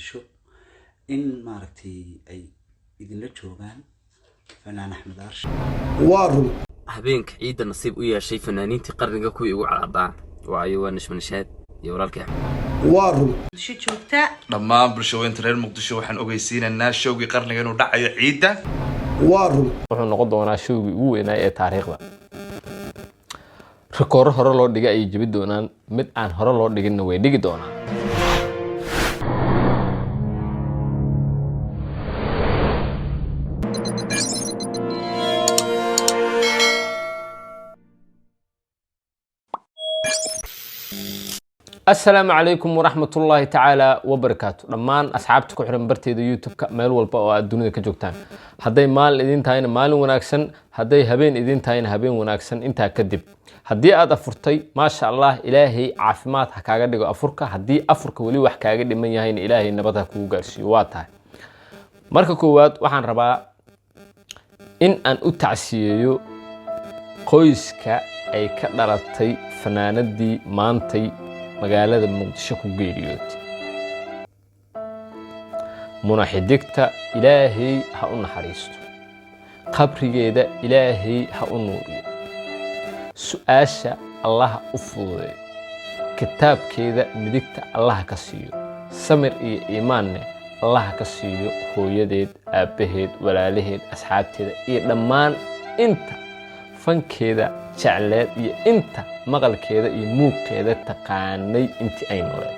Muqdisho in maaragtay ay idinla joogaan fanaan Axmed Aarshe. Waa run. Habeenka ciidda nasiib u yeeshay fanaaniintii qarniga kuwii ugu cadcadaa waayo waa Najma Nashaad iyo walaalkii Axmed. Waa run. Muqdisho joogta. Dhammaan bulshaweynta reer Muqdisho waxaan ogeysiinaynaa showgii qarniga inuu dhacayo ciidda. Waa run. Wuxuu noqon doonaa showgii ugu weynaa ee taariikhda. Rikooro hore loo dhigay ayay jebi doonaan, mid aan hore loo dhiginna way dhigi doonaan. Asalaamu calaykum waraxmatullaahi tacaala wabarakaatu dhammaan asxaabta ku xiran barteeda YouTube-ka meel walba oo aad dunida ka joogtaan. Hadday maalin idin tahayna maalin wanaagsan, hadday habeen idin tahayna habeen wanaagsan. Intaa kadib, haddii aad afurtay, maasha Allah, Ilaahay caafimaad ha kaaga dhigo afurka. Haddii afurka weli wax kaaga dhiman yahayna, Ilaahay nabad ha kugu gaarsiiyo. Waa tahay, marka koowaad waxaan rabaa in aan u tacsiyeeyo qoyska ay ka dhalatay fanaanadii maantay magaalada Muqdisho ku geeriyootay, Muna Xidigta. Ilaahay ha u naxariisto, qabrigeeda Ilaahay ha u nuuriyo, su-aasha Allaha u fududeeyo, kitaabkeeda midigta Allaha ka siiyo, samir iyo iimaanne Allaha ka siiyo hooyadeed, aabbaheed, walaalaheed, asxaabteeda iyo dhammaan inta fankeeda jecleed iyo inta maqalkeeda iyo muuqeeda taqaanay intii ay nooleed.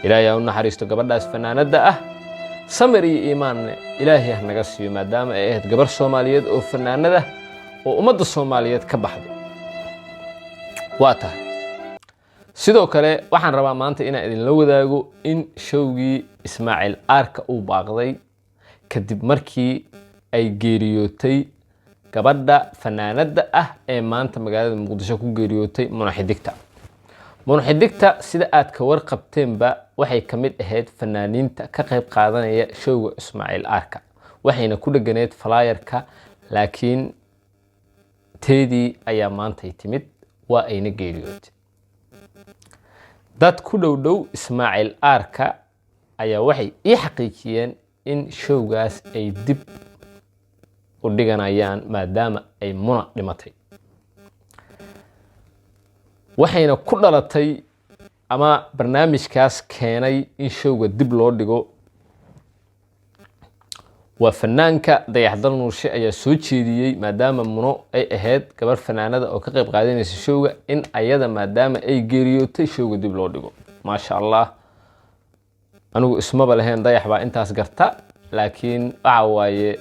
Ilaahay ha u naxariisto gabadhaas fanaanadda ah, samir iyo iimaanne Ilaahay ha naga siiyo, maadaama ay ahayd gabar Soomaaliyeed oo fanaanada oo ummadda Soomaaliyeed ka baxday. Waa tahay, sidoo kale waxaan rabaa maanta inaan idinla wadaago in showgii Ismaaciil Aarka uu baaqday kadib markii ay geeriyootay gabadha fanaanadda ah ee maanta magaalada Muqdisho ku geeriyootay, Muna Xidigta. Muna Xidigta, sida aad ka warqabteenba, waxay ka mid ahayd fanaaniinta ka qayb qaadanaya showga Ismaaciil Aarka, waxayna ku dheganeyd flyerka, laakiin teedii ayaa maantay timid, waa ayna geeriyootay. Dad ku dhow dhow Ismaaciil Aarka ayaa waxay ii xaqiijiyeen in showgaas ay dib u dhiganayaan maadaama ay Muna dhimatay, waxayna ku dhalatay ama barnaamijkaas keenay in showga dib loo dhigo waa fanaanka Dayaxdal Nuurshe ayaa soo jeediyey, maadaama Muno ay ahayd gabar fanaanada oo ka qayb qaadanaysa showga, in ayada maadaama ay geeriyootay showga dib loo dhigo. Maasha Allah, anigu ismaba lahayn Dayax baa intaas garta, laakiin waxa waaye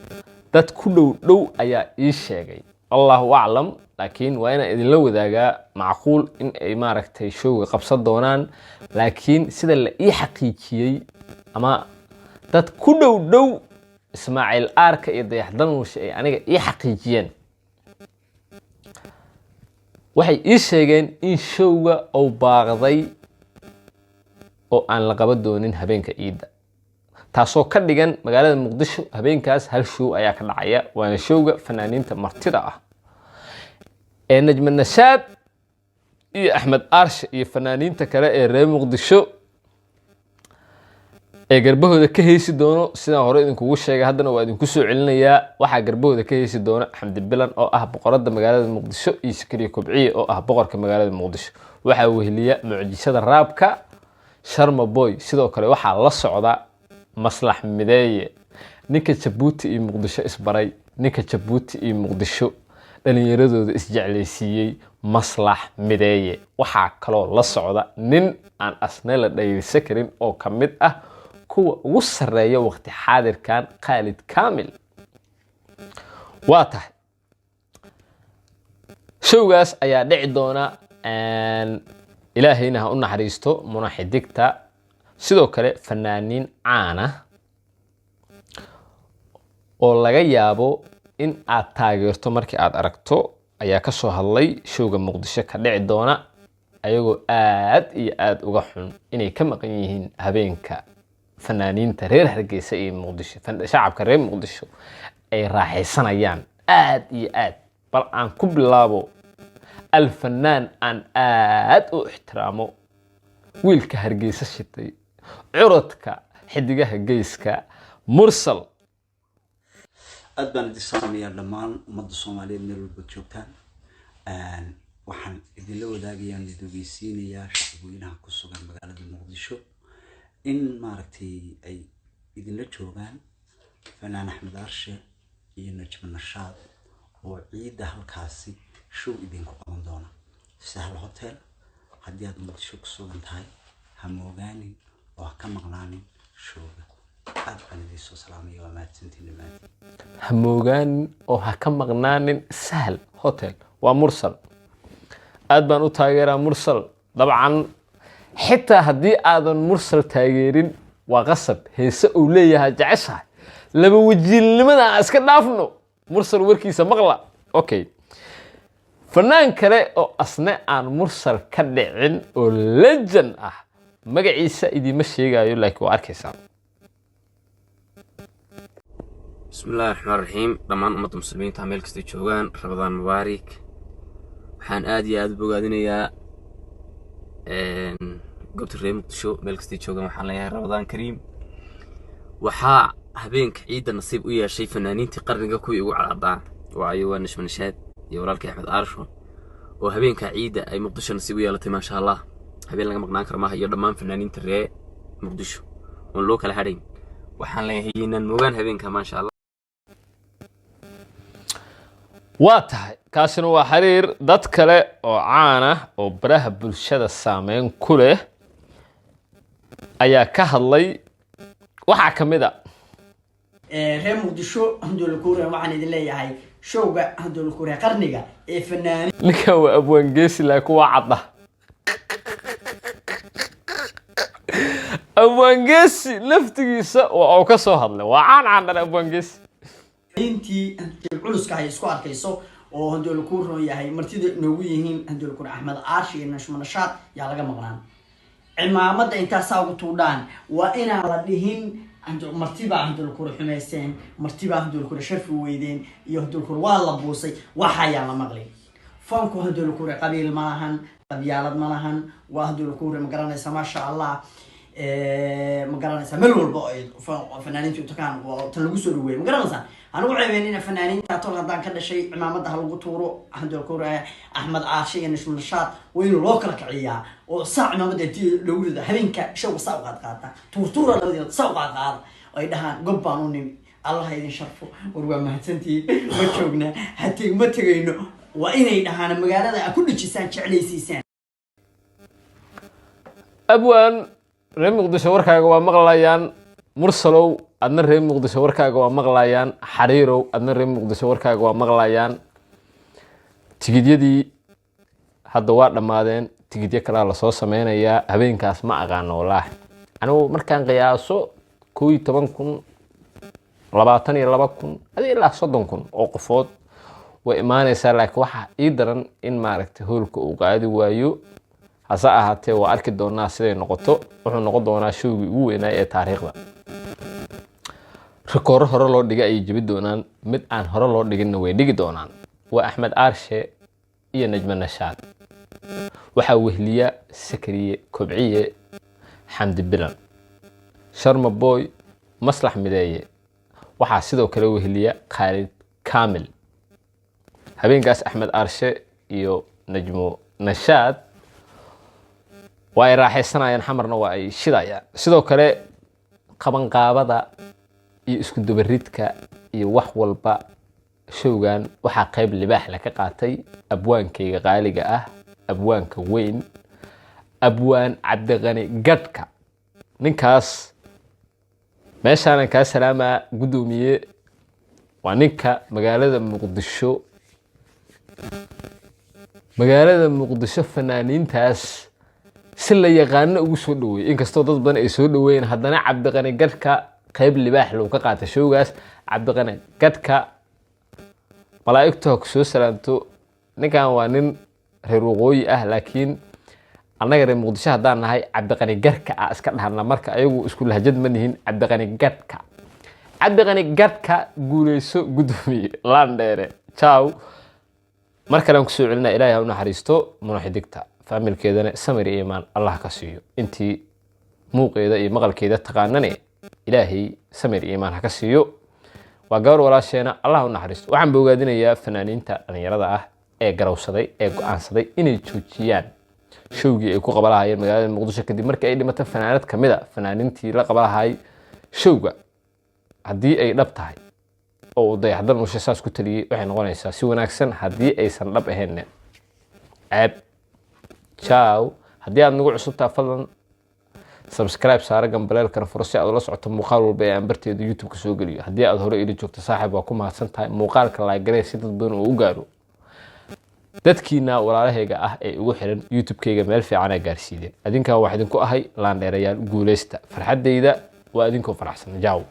dad ku dhow dhow ayaa ii sheegay, Allahu aclam, laakiin waa inaan idinla wadaagaa. Macquul in ay maaragtay showga qabsan doonaan, laakiin sida la ii xaqiijiyey ama dad ku dhow dhow Ismaaciil Aarka iyo Dayaxdal Nuurshe ay aniga ii xaqiijiyeen, waxay ii sheegeen in showga uu baaqday oo aan la qaban doonin habeenka ciidda, taasoo ka dhigan magaalada Muqdisho habeenkaas hal show ayaa ka dhacaya, waana showga fanaaniinta martida ah ee Najma Nashaad iyo Axmed Aarshe iyo fanaaniinta kale ee reer Muqdisho ee garbahooda ka heesi doono. Sidaan hore idinkugu sheegay, haddana waa idinku soo celinayaa, waxaa garbahooda ka heesi doona Xamdi Bilan oo ah boqoradda magaalada Muqdisho iyo Sakariya Kobciye oo ah boqorka magaalada Muqdisho. Waxaa weheliya mucjisada raabka Sharma Boy. Sidoo kale waxaa la socda Maslax Mideeye, ninka Jabuuti iyo Muqdisho isbaray, ninka Jabuuti iyo Muqdisho dhalinyaradooda isjeclaysiiyey, Maslax Mideeye. Waxaa kaloo la socda nin aan asna la dhayilsan karin oo ka mid ah kuwa ugu sarreeya waqti xaadirkan, Khaalid Kamil. Waa tahay, showgaas ayaa dhici doona. Ilaahayna ha u naxariisto Muna Xidigta. Sidoo kale fanaaniin caana oo laga yaabo in aad taageerto markii aad aragto ayaa ka soo hadlay showga Muqdisho ka dhici doona, ayagoo aad iyo aad uga xun inay ka maqan yihiin habeenka fanaaniinta reer Hargeysa iyo Muqdisho, shacabka reer Muqdisho ay raaxaysanayaan aad iyo aad. Bal aan ku bilaabo alfanaan aan aad u ixtiraamo, wiilka Hargeysa shitay, curadka Xidigaha Geeska, Mursal. Aad baan idin salaamayaa dhammaan ummadda Soomaaliyeed meel walbaad joogtaan. Waxaan idinla wadaagayaa, idin ogeysiinayaa shacabweynaha ku sugan magaalada Muqdisho in maaragtay ay idinla joogaan fanaan Axmed Arshe iyo Najmo Nashaad oo ciidda halkaasi show idinku qaban doona Sahal Hotel. Haddii aad Muqdisho ku sugan tahay, ha moogaanin oo ha ka maqnaanin showga. Aad baan idin soo salaamaya, waa mahadsantiin dhammaantiin. Ha moogaanin oo ha ka maqnaanin Sahal Hotel. Waa Mursal, aad baan u taageeraa Mursal. Dabcan xitaa haddii aadan Mursal taageerin, waa qasab heese uu leeyahay jeceshahay. Laba wajiilnimada aan iska dhaafno, Mursal warkiisa maqla. Okay, fanaan kale oo asne aan Mursal ka dhicin oo legend ah, magaciisa idiima sheegayo, laakiin waa arkaysaa. Bismi Illaahi Raxmaan Raxiim. Dhammaan ummadda muslimiinta meel kastay joogaan, Ramadaan mubaarik. Waxaan aad iyo aad u bogaadinayaa goobta reer Muqdisho meel kastay joogaan. Waxaan leeyahay Ramadaan kariim. Waxaa habeenka ciidda nasiib u yeeshay fanaaniintii qarniga kuwii ugu cadcadaa, waayo waa Nashma Nashaad iyo walaalkii Axmed Aarsho, oo habeenka ciidda ay Muqdisho nasiib u yeelatay. Maasha Allah, habeen laga maqnaan karo maaha. Iyo dhammaan fanaaniinta ree Muqdisho oon loo kala hadhayn, waxaan leeyahay inaan moogaan habeenka, maasha Allah. Waa tahay, kaasina waa xiriir. Dad kale oo caan ah oo baraha bulshada saameyn ku leh ayaa ka hadlay. Waxaa ka mid a Reer Muqdisho dowlakuure, waxaan idin leeyahay showga dowlakuure qarniga ee fanaanin Ninkan waa abwaan geesi, laakiin waa cadda. Abwaan geesi laftigiisa waa uu ka soo hadlay. Waa caan caan dhan abwaan geesi. Intii culuska ay isku arkayso oo dowlakuur roon yahay, martida noogu yihiin dowlakuur Axmed Aashi iyo Nashmo Nashaad, yaa laga maqnaan. Cimaamada intaa saa ugu tuudhaan waa inaan la dhihin martibaa dowlakuur xumayseen, martibaa dowlakuur sharfi weydeen iyo dowlakuur waa la buusay. Waxayaa la maqlin. Fanku dowlakuur qabiil ma lahan, qabyaalad ma lahan. Waa dowlakuur, ma garanaysa? Maasha Allah, ma garanaysaa? Meel walba oo ay fanaaniintu u tagaan waa tan lagu soo dhaweeyo, ma garanaysaa? Anigu ceebeenina fanaaniinta tol haddaan ka dhashay, cimaamada ha lagu tuuro dowlakuur Axmed Caashe iyo Nashmo Nashaad. Waa in loo kala kiciyaa oo saa cimaamada intii loogu rido habeenka showga, saa u qaad qaata, tuurtuura labadeeda saa u qaad qaada, ay dhahaan gob baan u nimi, Allah idin sharfo, war waa mahadsantihiin, ma joognaa hate, ma tegayno. Waa inay dhahaan magaalada a ku dhejisaan, jeclaysiisaan. Abwaan, reer Muqdisho warkaaga waa maqlayaan. Mursalow, adna reer Muqdisho warkaaga waa maqlayaan. Xariirow, adna reer Muqdisho warkaaga waa maqlayaan. Tigidyadii hadda waa dhammaadeen, tigidyo kalaa lasoo sameynayaa. Habeenkaas ma aqaano wallaahi. Anigu markaan qiyaaso 11,000, 22,000, adi ilaa 30,000 oo qofood way imaaneysaa. Laakiin waxaa ii daran in maaragtay hoolka uu qaadi waayo. Hase ahaatee waa arki doonaa siday noqoto. Wuxuu noqon doonaa showgii ugu weynaa ee taariikhda. Rikooro hore loo dhigay ayay jebi doonaan, mid aan hore loo dhiginna way dhigi doonaan. Waa Axmed Aarshe iyo Najmo Nashaad. Waxaa wehliya Sakariye Kobciye, Xamdi Bilan, Sharma Boy, Maslax Mideeye. Waxaa sidoo kale wehliya Khaalid Kamil. Habeenkaas Axmed Aarshe iyo Najmo Nashaad waa ay raaxaysanayaan, Xamarna waa ay shidayaan. Sidoo kale qabanqaabada iyo isku dubaridka iyo wax walba showgan waxaa qayb libaax la ka qaatay abwaankayga qaaliga ah, abwaanka weyn, Abwaan Cabdiqani Gadhka. Ninkaas meeshaanan kaa salaamaa, guddoomiye. Waa ninka magaalada Muqdisho fanaaniintaas si la yaqaano ugu soo dhaweeyey. Inkastoo dad badan ay soo dhaweeyeen, haddana Cabdiqani Gadhka qayb libaax lagu ka qaatay showgaas. Cabdiqani Gadhka, malaa'igtu ha ku soo salaamto. Ninkan waa nin reer waqooyi ah, laakiin annaga reer Muqdisho haddaan nahay Cabdiqani Garka ah iska dhahna. Marka ayagu isku lahjad ma nihin. Cabdiqani Gadhka, Cabdiqani Gadhka, guuleyso guddoomiye landheere. Ciao. Mar kale aan kusoo celinaa, Ilaahay ha u naxariisto Muna Xidigta, faamilkeedana samir iyo iimaan Allah ka siiyo. Intii muuqeeda iyo maqalkeeda taqaanane. Ilaahay samir iyo iimaan ha ka siiyo. Waa gabar walaasheena, Allah u naxariisto. Waxaan bogaadinayaa fanaaniinta dhalinyarada ah ee garowsaday ee go-aansaday inay joojiyaan showgii ay ku qabalahayeen magaalada Muqdisho kadib markii ay dhimatay fanaanad kamid a fanaaniintii la qabalahay showga. Haddii ay dhab tahay oo uu Dayaxdal Mushe saas ku taliyey, waxay noqonaysaa si wanaagsan. Haddii aysan dhab ahaynne, ceeb. Ciao. Haddii aad nagu cusubtaa, fadlan subscribe saara, gambaleelkana furo si aad ula socoto muuqaal walba ee aan barteeda YouTube-ka soo geliyo. Haddii aad hore ila joogto, saaxiib, waa ku mahadsan tahay. Muuqaalka like garee si dad badan oo u gaaro. Dadkiina walaalahayga ah ee igu xiran YouTube-kayga meel fiicanaa gaarsiideen. Adinkaa wax idinku ahay laandheerayaal. Guuleysta. Farxaddayda waa idinkoo faraxsan. Ciao.